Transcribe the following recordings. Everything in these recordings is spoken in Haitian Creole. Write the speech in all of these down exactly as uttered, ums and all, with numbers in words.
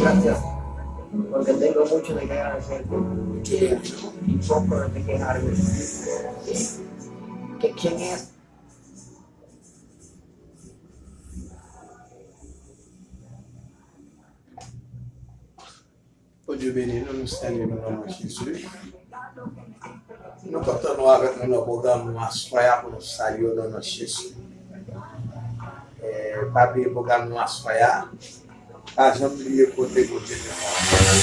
Gracias, porque tengo mucho de qué agradecer y poco de qué arrepentirme. ¿Qué, quién es? Bondye beni nou, nou salye nou nan non Jezi. Nou kontan nou avèk nou nan pwogram nou aswè a pou nou salye w nan non Jezi. Eh, pa bliye pwogram nou aswè a. Pa janm bliye kote Bondye te fè w.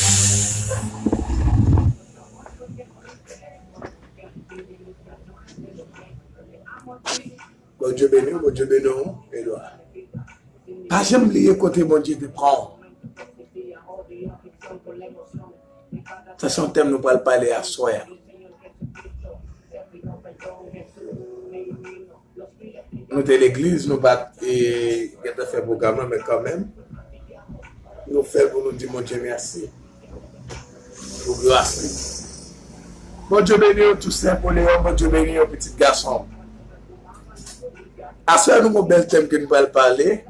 Bondye beni w, Bondye beni w, Edouard. Pa janm bliye kote Bondye te pran w. Sa se yon tèm nou pral pale aswè a. Nou te legliz, nou pa t, e, gentan fè pwogram nan, men kanmenm, nou fè l pou nou di Bondye mèsi pou gras li. Bondye beni w, Toussaint Poleyon, Bondye beni w, pitit gason. Aswè a, nou gon bèl tèm ke nou pral pale.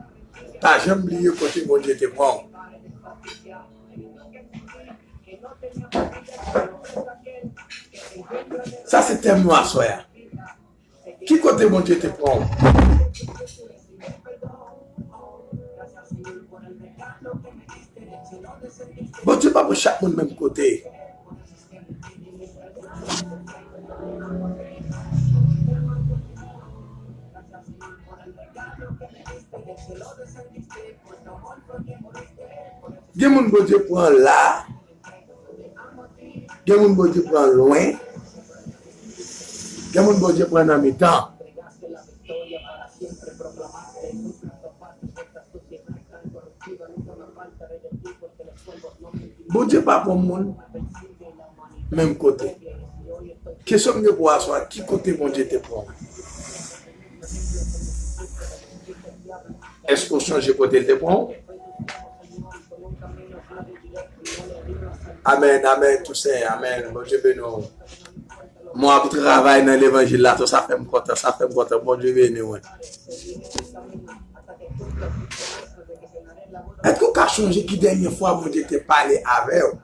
Pa janm bliye kote Bondye te pran w. Sa se tèm nou aswè a. Ki kote Bondye te pran w? Bondye pa pran chak moun menm kote. Gen moun Bondye pran la, gen moun Bondye pran lwen, gen moun Bondye pran nan mitan. Bondye pa pran moun menm kote. Kesyon m gen pou w aswè a, ki kote Bondye te pran w? Èske w sonje kote l te pran w? Amèn, amèn, Toussaint, amèn. Bondye beni w. Mwen ap travay nan levanjil la tou, sa fè m kontan, sa fè m kontan. Bondye beni w. Èske w ka sonje ki dènye fwa Bondye te pale avè w?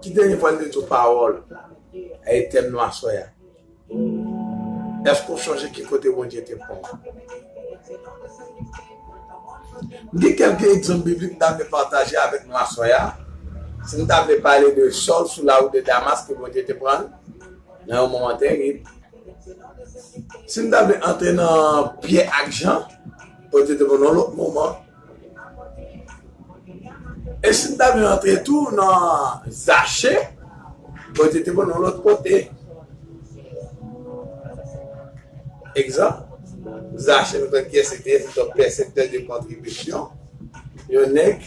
Ki dènye fwa l te di w pawòl? E tèm nou aswè a. Èske w sonje ki kote Bondye te pran w? M gen kèlke egzanp biblik m ta vle pataje avèk nou aswè a. Si m ta vle pale de Sòl sou lawou de Damas ke Bondye te pran l nan yon moman terib. Si m ta vle antre nan Pyè ak Jan, Bondye te pran l nan yon lòt moman. E si n ta vle antre tou nan Zache, Bondye te pran nou lòt kote. Egzanp, Zache, nou konn kiyès li te ye, se te yon pèseptè de kontribisyon. Yon nèg